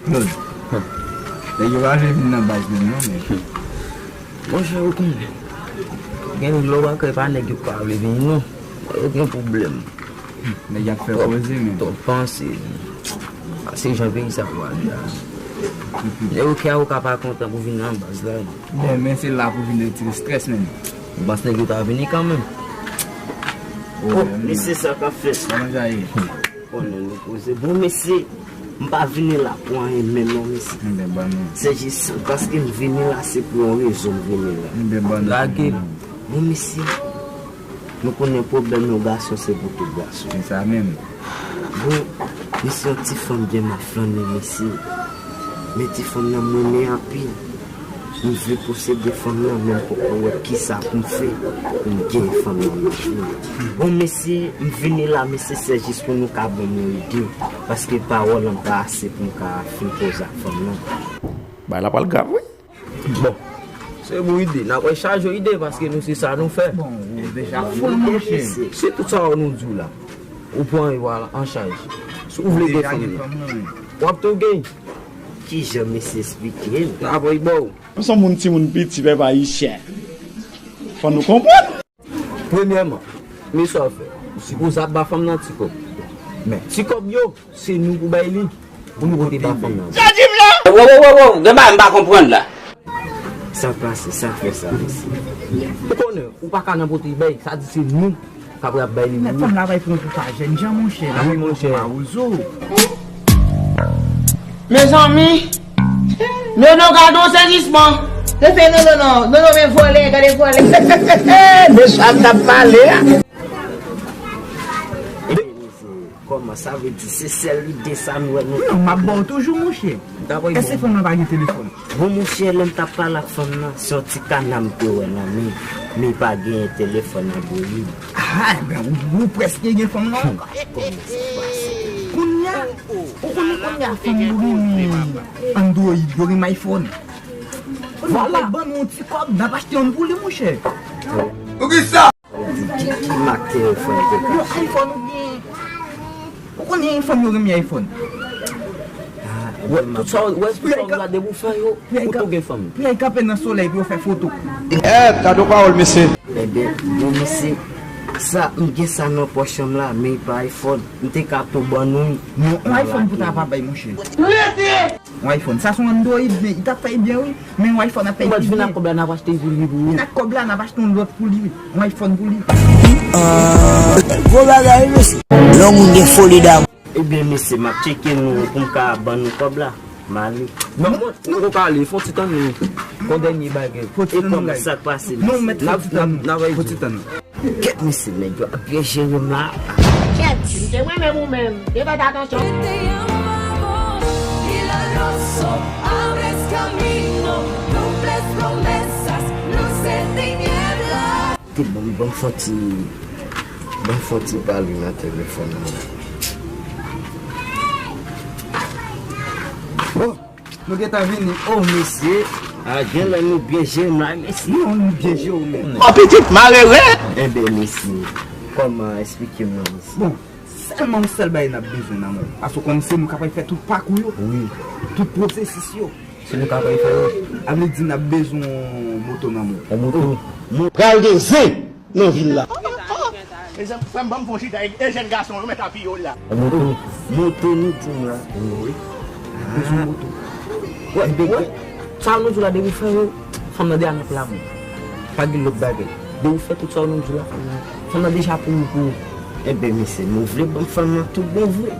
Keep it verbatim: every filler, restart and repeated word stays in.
Claude, nèg yo pa vle vin nan baz menm non, men. Monchè, ou konnen. Gen lè w pa kwè pa nèg yo pa vle vini non. Yo gen pwoblèm. Nèg y ap fè koze, men. Twòp panse. Se jan peyi sa pral ye a. Nèg yo kè yo ka pa kontan pou vin nan baz la. Bon, men se la pou vin retire strès, men. Ou panse nèg yo ta vini kanmenm? Oh, men se sa k ap fèt. Kòman sa ye? Konnen nou poze. Bon, mesye, m pa vini la pou anyen menm non, mesye. M byen ban nou. Se jis paske m vini la, se pou yon rezon m vini la. M byen ban nou. Lage. Bon, mesye, nou konnen pwoblèm yon gason se pou tout gason. Se sa menm. Bon, mesye, yon ti fanm gen m ap flannen, mesye. Men ti fanm nan m renmen anpil. M vle posede fanm nan, men m poko wè kisa pou m fè pou m genyen fanm nan nan vi m. Bon, mesye, m vini la, mesye, se jis pou nou ka ban m yon ide, paske pawòl an pa ase pou m ka fin koze ak fanm nan. Bagay la pral grav, wi. Bon, se bon ide. N ap chaje ide, paske nou se sa nou fè. Bon, ou deja fou, monchè. Se tout sa nou di w la. Ou pran yo an chaj. Si w vle gen fanm nan, w ap tou gen. Kijan mesye esplike l? N ap ba w. Mwen se yon moun, timoun piti, pèp ayisyen. Fò nou konprann. Premyèman, men sa w fè. Ou sipoze ap ba fanm nan ti kòb. Men ti kòb yo, se nou pou bay li. Pou nou pote ba fanm nan. Sa di m la? Wo, wo, wo, wo, gen bagay m pa konprann la. Sa pase, sa fè sa, mesye. Ou konnen, ou pa ka nan pote bay, sa di se nou k ap bay li. Men fanm la bay pran pou pa jènjan, monchè. Wi, monchè. Mawozo. Mezanmi, Nono, gade yon sezisman. Rete Nono non, Nono men vòlè, gade vòlè. De sa m t ap pale a. Kòman sa vle di se sèl ide sa nou wè nou? Non, m ap ba w toujou, monchè. Èske fanm nan pa gen telefòn? Bon, monchè, lè m t ap pale ak fanm nan, se yon ti kana m te wè nan men, men pa gen telefòn Android. Ah, enben, ou, ou prèske gen fanm nan ankò. Kòman sa pase? Kounye a, ou konnen kounye a fanm yo renmen Android, yo renmen iPhone. Vwala, ban nou yon ti kòb, n ap achte youn pou li, monchè. Poukisa? Ki, ki mak telefòn te ka? Yon iPhone oubyen, ou konnen fanm yo renmen iPhone. Wè, tout sa, wè, tout sa w gade pou fè yo, pou tou gen fanm. Pou y al kanpe nan solèy, pou yo fè foto. Eh, gade yon pawòl, mesye. Enben, bon, mesye, sa, m gen sa nan pòch an m la, men pa iPhone. M te ka tou ban nou. Non, yon iPhone pou ta pa bay, monchè. Yon iPhone. Sa se yon Android, men li t ap fè byen, wi. Men yon iPhone ap fè pi byen. Ou mèt vin ak kòb la, n ap achte pou li, pou ou. Vin ak kòb la, n ap achte yon lòt pou li, wi. Yon iPhone pou li. Ah, gwo bagay, mesye. Lè yon moun gen foli damou. Ebyen, mesye, m ap tcheke nou pou m ka ban nou kòb la. M ale. Non, non, nou poko ale, fè yon ti tann nou. Yon dènye bagay. Fè yon ti tann nou, guys. E kòman sa k pase, mesye? Non, mèt fè yon ti tann nou. N ap, n ap, n ap. Fè yon ti tann nou. Kèt, mesye, nèg yo ap byen jere m la. Kèt, si m te mwen menm ou menm, te fè atansyon. Este llamamos y la razón abre camino, cumples promesas, luces tinieblas. Te ban m, ban m fè yon ti, ban m fè yon ti pale nan telefòn nan. Bon. Nou gentan vini. Oh, mesye. A, genlè nou byen jere m la, mesye. Non, nou byen jere w menm. Oh, pitit malere! Enben, mesye, kòman, esplike m non, mesye. Bon, sèlman yon sèl bagay n ap bezwen nan men w. Paske w konn se nou k ap fè tout pakou yo. Wi. Tout pwosesis yo. Se nou k ap fè yo. A vle di n ap bezwen yon moto nan men w. Yon moto. Pral gen zen! Nan vil la. Mezanmi, frè m, ban m fè yon chita, e, e jèn gason yo mèt apiye w la. Moto, moto nou di m la. Wi. Bezwen moto. Wè, wè. Sa nou di w la, depi w fè yo, fanm nan deja nan plan ou. Pa gen lòt bagay. Depi w fè tout sa nou di w la, fanm nan, fanm nan deja pou ou, pou ou. Enben, mesye, nou vle ban fanm nan tout bon vre.